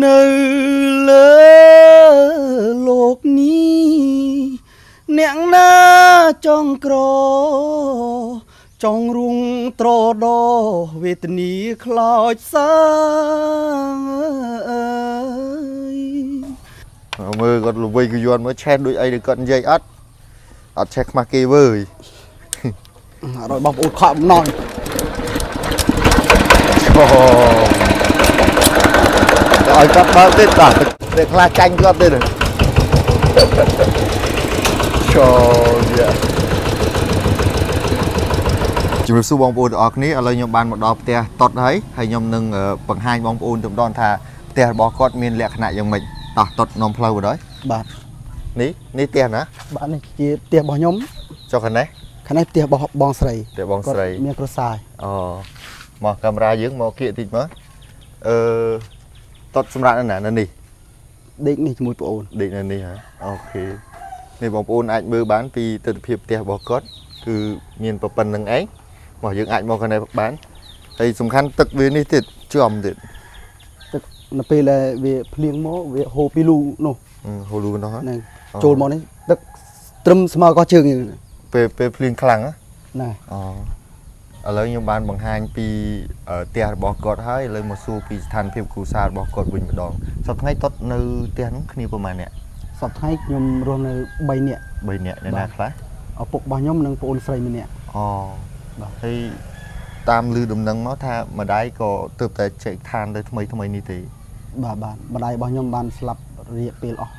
នៅលើលោកនេះអ្នកណាចង់ក្រ ចង់រុងត្រដវេទនីខ្លោចសាអើយ មើលគាត់ល្វីកយន់មើលឆេះដូចអីដែលគាត់និយាយអត់អត់ឆេះខ្មាស់គេវើយ អត់ឲ្យបងប្អូនខកបំណង អូឲ្យគាត់បើកទៀតបាទតែខ្លះចាញ់គាត់ទៀតចូលយ៉ាជំរាបសួរបងប្អូនទាំងអស់គ្នាឥឡូវខ្ញុំបានមកដល់ផ្ទះតុតហើយហើយខ្ញុំនឹងបង្ហាញបងប្អូនទាំងដងថាផ្ទះរបស់គាត់មានលក្ខណៈយ៉ាងម៉េចតោះតុតនាំផ្លូវបណ្ដោយ បាទ នេះនេះផ្ទះណា បាទនេះជាផ្ទះរបស់ខ្ញុំ ចុះខាងនេះ ខាងនេះផ្ទះរបស់បងស្រី ផ្ទះបងស្រី គាត់មានគ្រួសារ អូមកកាមេរ៉ាយើងមកគៀកតិចមកអឺតត់សម្រាប់នៅណានៅនេះ ដេកនេះជាមួយប្អូន ដេកនៅនេះហ៎អូខេនេះបងប្អូនអាចមើលបានពីទស្សនវិជ្ជាផ្ទះរបស់គាត់គឺមានប្រប៉ុណ្្នឹងឯងមកយើងអាចមកខាងនេះបានហើយសំខាន់ទឹកវានេះទៀតជាំទៀត ទឹកនៅពេលដែលវាភ្លៀងមកវាហូរពីលូនោះ អឺហូរលូនោះហ៎ ហ្នឹង អូ ចូលមកនេះទឹកត្រឹមស្មើកោះជើងយើង ពេលពេលភ្លៀងខ្លាំងហ៎ ណា អូឥឡូវខ្ញុំបានបង្ហាញពីផ្ទះរបស់គាត់ហើយឥឡូវមកសួរពីស្ថានភាពគ្រួសាររបស់គាត់វិញម្ដងសប្តាហ៍ថ្ងៃតត់នៅផ្ទះហ្នឹងគ្នាប្រហែលអ្នក សប្តាហ៍ថ្ងៃខ្ញុំរស់នៅ3នាក់ 3នាក់អ្នកណាខ្លះ ឪពុករបស់ខ្ញុំនិងប្អូនស្រីម្នាក់ អូ បាទ ហើយតាមឮដំណឹងមកថាម្ដាយក៏ទើបតែចែកឋានទៅថ្មីថ្មីនេះទេ បាទបាទម្ដាយរបស់ខ្ញុំបានស្លាប់រយៈពេលអស់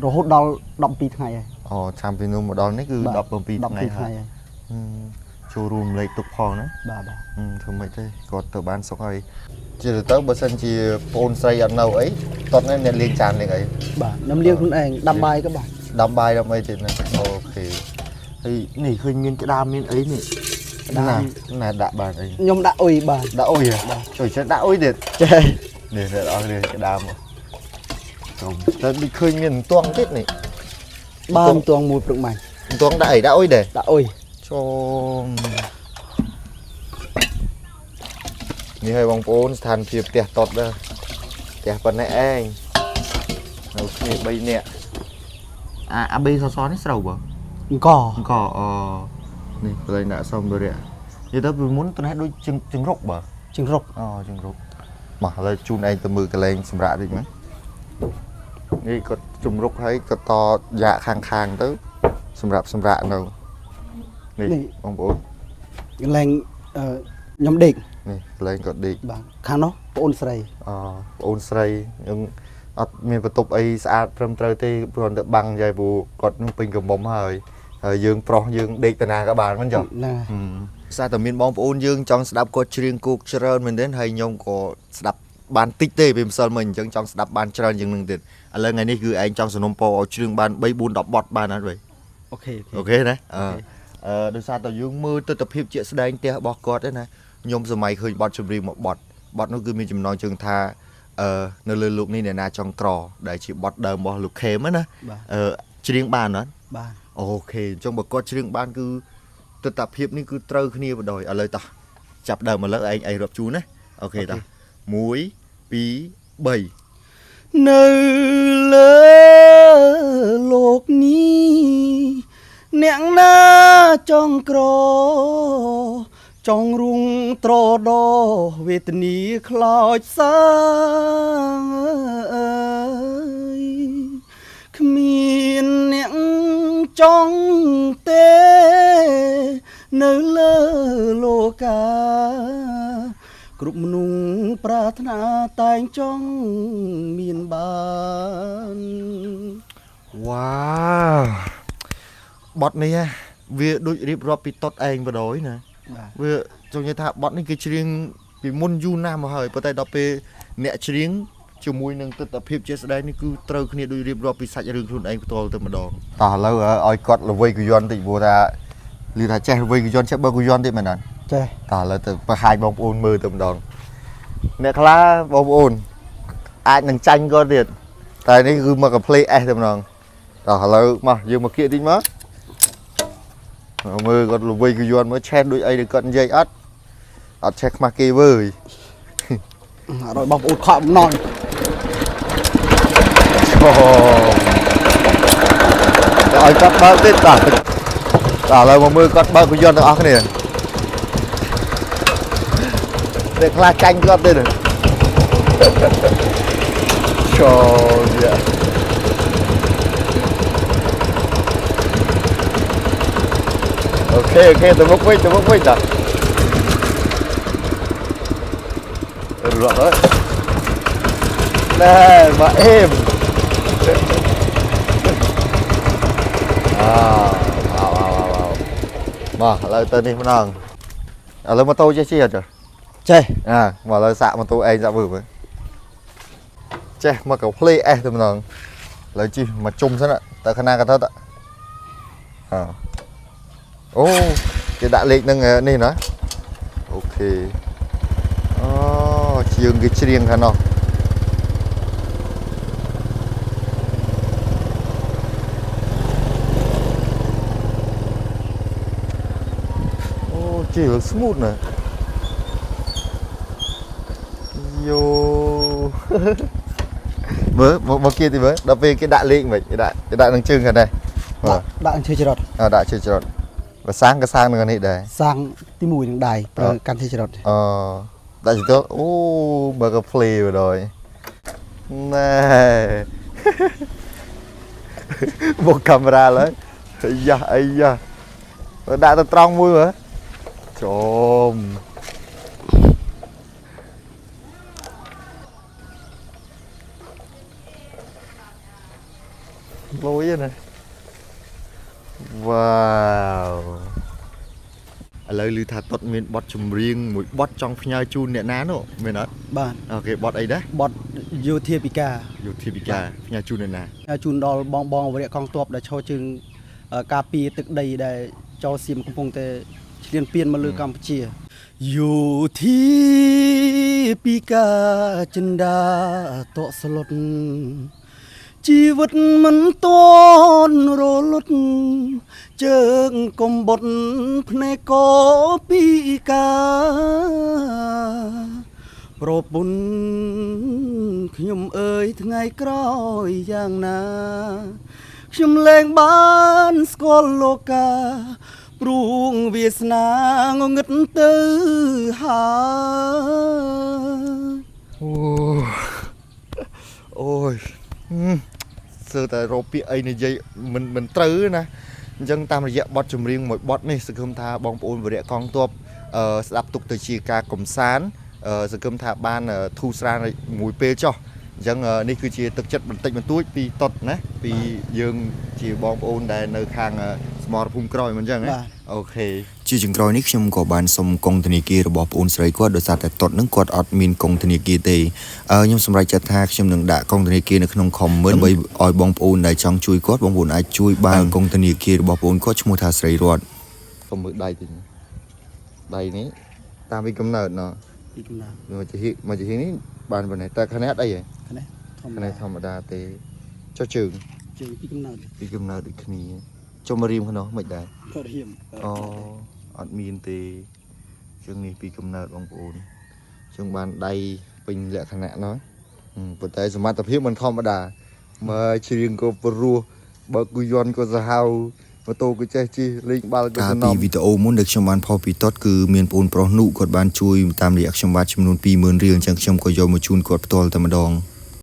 រហូតដល់12ថ្ងៃហើយ អូចាំពីនោះមកដល់នេះគឺ បាទ 17ថ្ងៃ 12 ហើយ ថ្ងៃហើយ ហឹមចូលរួមលេខទុកផងណា បាទបាទ ហឹមធ្វើម៉េចទេគាត់ទៅបានសុខហើយជាទៅទៅបើសិនជាប្អូនស្រីអត់នៅអីតត់នេះអ្នកលាងចានលាងអី បាទខ្ញុំលាងខ្លួនឯងដាំបាយក៏បាទ ដាំបាយដាំអីទៀតណាអូខេហើយនេះឃើញមានក្តាមមានអីនេះណាណាដាក់បានអី ខ្ញុំដាក់អុយបាទ ដាក់អុយហ៎ជួយចេះដាក់អុយទៀត ចេះ នេះអ្នកនរគ្នាក្តាមមកសុំតែដូចឃើញមានអន្ទង់ទៀតនេះ បាទមិនតងមួយព្រឹកម៉ាញ់ អន្ទង់ដាក់អីដាក់អុយដែរ ដាក់អុយ ចូលនេះហើយបងប្អូនស្ថានភាពផ្ទះតតដែរផ្ទះប៉ុណ្ណេះឯងនៅគ្នា3នាក់អាអាបេសសនេះស្រូវបើ អង្គ អង្គអូនេះកន្លែងដាក់សម្ភារៈនិយាយទៅពីមុនត្នេះដូចជើងរុកបើ ជើងរុក អូជើងរុកមកឥឡូវជូនឯងទៅមើលកន្លែងសម្រាប់តិចមកនេះគាត់ជំរុកហើយគាត់តយ៉ាកខាងខាងទៅ សម្រាប់សម្រាប់នៅនេះបងប្អូនក ន្លែងអឺខ្ញុំដេក នេះកន្លែងគាត់ដេក បាទខាងនោះប្អូនស្រី អូប្អូនស្រីយើងអត់មានបន្ទប់អីស្អាតត្រឹមត្រូវទេគ្រាន់តែបាំងយាយព្រោះគាត់នឹងពេញកំមុំហើយហើយយើងប្រុសយើងដេកតាណាក៏បានមិនចុះ ណា សារតែមានបងប្អូនយើងចង់ស្ដាប់គាត់ច្រៀងគោកច្រើនមែនទែនហើយខ្ញុំក៏ស្ដាប់បានតិចទេពេលម្សិលមិញអញ្ចឹងចង់ស្ដាប់បានច្រើនជាងនឹងទៀតឥឡូវថ្ងៃនេះគឺឯងចង់សំណុំពរឲ្យច្រៀងបាន3 4 10បទបានអត់វេ អូខេ អូខេណាអឺអឺដោយសារតែយើងមើលទស្សនភាពជាក់ស្ដែងផ្ទះរបស់គាត់ឯណាខ្ញុំសម័យឃើញបទចម្រៀងមួយបទបទនោះគឺមានចំណងជើងថាអឺនៅលើលោកនេះអ្នកណាចង់ក្រដែលជាបទដើមរបស់លោកខេមណា បាទ អឺច្រៀងបានអត់ បាទ អូខេអញ្ចឹងបើគាត់ច្រៀងបានគឺទស្សនភាពនេះគឺត្រូវគ្នាបដ ாய் ឥឡូវតោះចាប់ដើមឥឡូវឯងឯងរាប់ជូនណាអូខេតោះ1 2 3 នៅលើលោកនេះអ្នកណាចង់ក្រ ចង់រុងត្រដវេទនីខ្លោចសាអើយគ្មានអ្នកចង់ទេ នៅលើលោកា គ្រប់មនុស្សប្រាថ្នាតែងចង់មានបាន វ៉ាវបទនេះហ៎វាដូចរៀបរាប់ពីតុតឯងបដ ாய் ណា បាទ វាចង់និយាយថាបទនេះគេច្រៀងពីមុនយូរណាស់មកហើយប៉ុន្តែដល់ពេលអ្នកច្រៀងជាមួយនឹងទស្សនភាពជាក់ស្ដែងនេះគឺត្រូវគ្នាដូចរៀបរាប់ពីសាច់រឿងខ្លួនឯងផ្ទាល់ទៅម្ដងតោះឥឡូវឲ្យគាត់ល្វីកយន់តិចព្រោះថាឮថាចេះល្វីកយន់ចេះបើកយន់ទៀតមែនអត់ ចេះ តោះឥឡូវទៅបង្ហាញបងប្អូនមើលទៅម្ដងអ្នកខ្លះបងប្អូនអាចនឹងចាញ់គាត់ទៀតតែនេះគឺមកកា play S ទៅម្ដងតោះឥឡូវមកយើងមកគៀកតិចមកមើលគាត់ល្វីកយន់មើលឆេះដូចអីដែលគាត់និយាយអត់អត់ឆេះខ្មាស់គេវើយ អត់ឲ្យបងប្អូនខកបំណង តែឲ្យគាត់បើកទៀតតោះតោះឥឡូវមកមើលគាត់បើកគយន្តទាំងអស់គ្នាតែខ្លះចាញ់គាត់ទៀតចូលយ៉ា OK OK ទៅមុខវិញទៅមុខវិញតោះរត់ហើយណែមកអេមអើអោអោអោមកឥឡូវទៅនេះម្ដងឥឡូវម៉ូតូចេះជិះអត់ ចេះ អាមកឥឡូវសាកម៉ូតូឯងសាកមើលមើលចេះមកក៏ play S ទៅម្ដងឥឡូវជិះមកជុំសិនតើខាងណាក៏ទៅតអអូគេដាក់លេខនឹងនេះណា OK អូជាងគេច្រៀងខាងនោះអូជិះ smooth ណាស់យោ មើលមកមកគេទីមើលដល់ពេលគេដាក់លេខមិនគេដាក់នឹងជើងខាងនេះមើល ដាក់ឈើច្រត់ អើដាក់ជើងច្រត់បើសាងក៏សាងនឹងនេះដែរ សាងទី1នឹងដៃប្រើកាន់ឈើច្រត់ អឺដាក់ទៅអូមើលក៏ play បណ្ដោយណែ មកកាមេរ៉ាឡើយអាយ៉ាអាយ៉ាបើដាក់ទៅត្រង់មួយមើលចូល លយណាវ៉ាវឥឡូវឮថាតុតមានបទចម្រៀងមួយបទចង់ផ្ញើជូនអ្នកណានោះមានអត់ បាទ OK បទអីដែរ បទយោធាពិការ យោធាពិការផ្ញើជូនអ្នកណា ជូនដល់បងបងវរៈកងទ័ពដែលឈរជើងការពារទឹកដីដែលចោលសៀមកំពុងតែឈ្លានពានមកលើកម្ពុជាយោធាពិការចិន្តាតក់ស្លុតជីវិតមិនតន់រលត់ជើងកុំបុតភ្នែកកពីកាប្រពន្ធខ្ញុំអើយថ្ងៃក្រោយយ៉ាងណាខ្ញុំលែងបានស្គាល់លោកាព្រួងវាសនាងងឹតទៅហើយ អូអូយសើតែរកពាក្យអីនិយាយមិនត្រូវណាអញ្ចឹងតាមរយៈបទចម្រៀងមួយបទនេះសង្ឃឹមថាបងប្អូនវរៈកងទ័ពស្ដាប់ទុកទៅជាការកំសាន្តសង្ឃឹមថាបានធូរស្រាលមួយពេលចុះអញ្ចឹងនេះគឺជាទឹកចិត្តបន្តិចបន្តួចពីតុតណាពីយើងជាបងប្អូនដែលនៅខាងសមរភូមិក្រោយមិនអញ្ចឹងណា OK ជាចុងក្រោយនេះខ្ញុំក៏បានសុំកុងធនាគាររបស់ប្អូនស្រីគាត់ដោយសារតែតុតនឹងគាត់អត់មានកុងធនាគារទេអឺខ្ញុំសម្រេចចិត្តថាខ្ញុំនឹងដាក់កុងធនាគារនៅក្នុង comment ដើម្បីឲ្យបងប្អូនដែលចង់ជួយគាត់បងប្អូនអាចជួយបានកុងធនាគាររបស់ប្អូនគាត់ឈ្មោះថាស្រីរត សុំមើលដៃតិចដៃនេះតាមពីកំណើតណោះ ពីកំណើត មកជាហិមកជាហិនេះបានប៉ុណ្ណេះតែខាងនេះអត់អីហ៎ នេះធម្មតា ខាងនេះធម្មតាទេចុះជើង ជើងពីកំណើត ពីកំណើតដូចគ្នាចុះមករៀមក្នុងមិនដែរ គាត់រៀម អូអត់មានទេជើងនេះពីកំណើតបងប្អូនជើងបានដៃពេញលក្ខណៈណោះប៉ុន្តែសមត្ថភាពមិនធម្មតាមើលច្រៀងក៏ព្រោះបើគូយន់ក៏សាហាវម៉ូតូក៏ចេះជិះលេងបាល់ក៏ កាល សំណំ ពីវីដេអូមុនដែលខ្ញុំបានផុសពីតុតគឺមានប្អូនប្រុសនុគាត់បានជួយតាមរយៈខ្ញុំបាទចំនួន20000រៀលអញ្ចឹងខ្ញុំក៏យកមកជូនគាត់ផ្ទាល់តែម្ដង